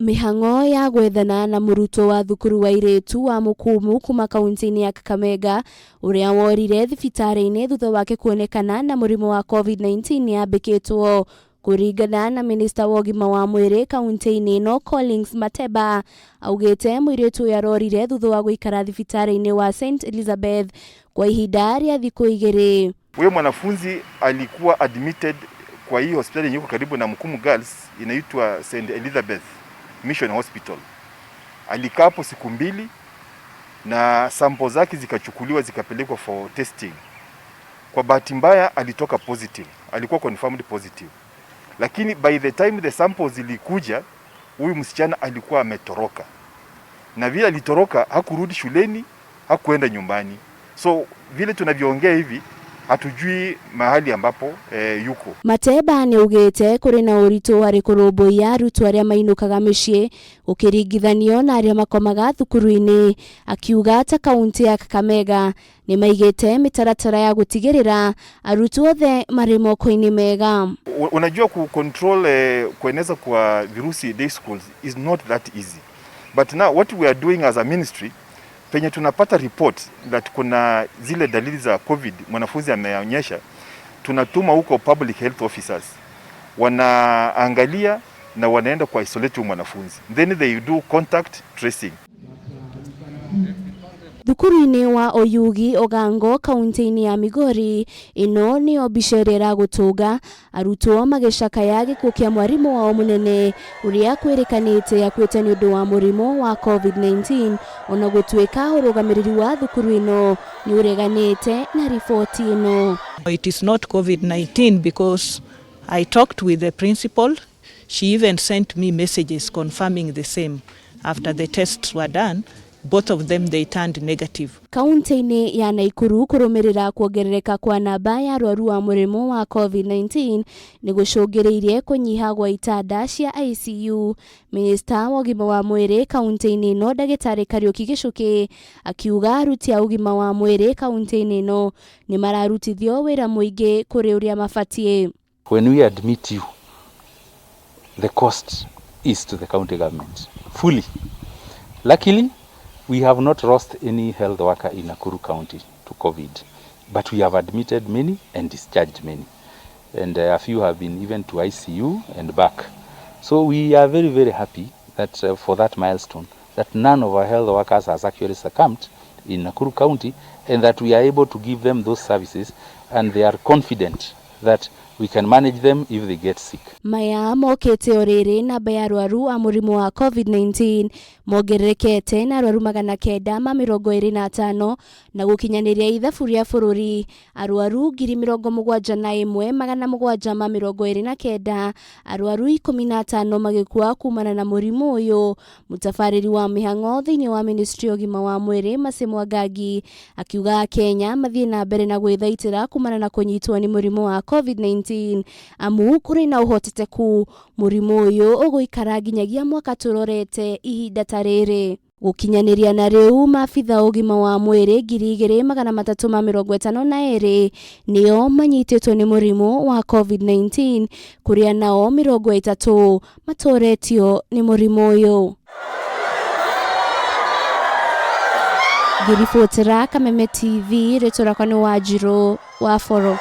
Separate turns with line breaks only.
Mĩhang'o ya gwethana na mũrutwo wa thukuru wa airĩtu wa Mukumu kuma kaunti-inĩ ya Kakamega ũrĩa worire thibitarĩ-inĩ thutha wake kuonekana na mũrimũ wa COVID-19 nĩyambĩkĩtwo. Kũringana na minista wa ũgima wa mwĩrĩ kaunti-inĩ ĩno Collins Mateba augĩte mũirĩtu ũyũ arorire thutha wa gũikara thibitarĩ-inĩ wa St Elizabeth kwa ihinda rĩa thikũ igĩrĩ.
Huyo mwanafunzi alikuwa admitted kwa hii hospitali yenye iko karibu na Mukumu Girls inaitwa St Elizabeth Mission Hospital. Alikaa hapo siku mbili na sample zake zikachukuliwa zikapelekwa for testing. Kwa bahati mbaya alitoka positive, alikuwa confirmed positive, lakini by the time the samples zilikuja, huyu msichana alikuwa ametoroka, na vile alitoroka hakurudi shuleni, hakuenda nyumbani. So vile tunavyoongea hivi hatujui mahali ambapo yuko.
Mateba nĩaugĩte kũrĩ na ũritũ harĩ kũrũmbũiya arutwo arĩa mainũkaga mĩciĩ gũkĩringithanio na arĩa makomaga thukuru-inĩ, akiuga ta kaunti ya Kakamega nĩmaigĩte mĩtaratara ya gũtigĩrĩra arutwo othe marĩ moko-inĩ mega.
Unajua ku control kueneza kwa virusi day schools is not that easy, but now what we are doing as a ministry, penye tunapata report that kuna zile dalili za COVID mwanafunzi ameonyesha, tunatuma huko public health officers wanaangalia na wanaenda kwa isolate huyu mwanafunzi, then they do contact tracing.
Thukuru-inĩ wa Oyugi Ogango kaunti-inĩ ya Migori ĩno nĩyo mbica ĩrĩa ĩragũtũnga arutwo magĩcakaya gĩkuũ kĩa mwarimũ wao mũnene ũrĩa kwĩrĩkanĩte akuĩte nĩ ũndũ wa mũrimũ wa COVID-19 ona gũtuĩka ũrũgamĩrĩri wa thukuru ĩno nĩ ũreganĩte na riboti ĩno.
It is not COVID-19 because I talked with the principal. She even sent me messages confirming the same. After the tests were done, both of them, they turned negative.
Kaunti-inĩ ya Naikuru kũrũmĩrĩra kuongerereka kwa namba ya arwaru a mũrimũ wa COVID-19 nĩ gũcũngĩrĩirie kũnyiha gwa itanda cia ICU. Minista wa ũgima wa mwĩrĩ kaunti-inĩ ĩno ndagĩtarĩ Kariũki Gĩchũkĩ akiuga aruti a ũgima wa mwĩrĩ kaunti-inĩ ĩno nĩ mararutithio wĩra mũingĩ kũrĩ ũrĩa mabatiĩ.
When we admit you, the cost is to the county government fully. Luckily, we have not lost any health worker in Nakuru County to COVID, but we have admitted many and discharged many. And a few have been even to ICU and back. So we are very, very happy that for that milestone, that none of our health workers has actually succumbed in Nakuru County, and that we are able to give them those services, and they are confident that we can manage them if they get sick.
Maya mokĩte o rĩrĩ namba ya arwaru a mũrimũ wa COVID-19 mongererekete na arwaru 925 na gũkinyanĩria ithabu rĩa bũrũri arwaru 71,729, arwaru 15 magĩkua kumana na mũrimũ ũyũ. Mũtabarĩri wa mĩhang'o thĩinĩ wa ministry ya ũgima wa mwĩrĩ Mercy Mwangangi akiuga Kenya mathiĩ na mbere na gwĩthaitĩra kumana na kũnyitwo nĩ mũrimũ wa COVID-19 amu kũrĩ na ũhotekeku mũrimũ ũyũ ũgũikara nginyagia mwaka tũrorete ihinda ta rĩrĩ. Gũkinyanĩria na rĩu maabitha ũgima wa mwĩrĩ 2352 nĩo manyitĩtwo nĩ mũrimũ wa COVID-19 kũrĩa nao 30 matoretio nĩ mũrimũ ũyũ. Ngĩribotera Kameme TV, rĩtwa rĩakwa nĩ Wanjirũ wa Boro.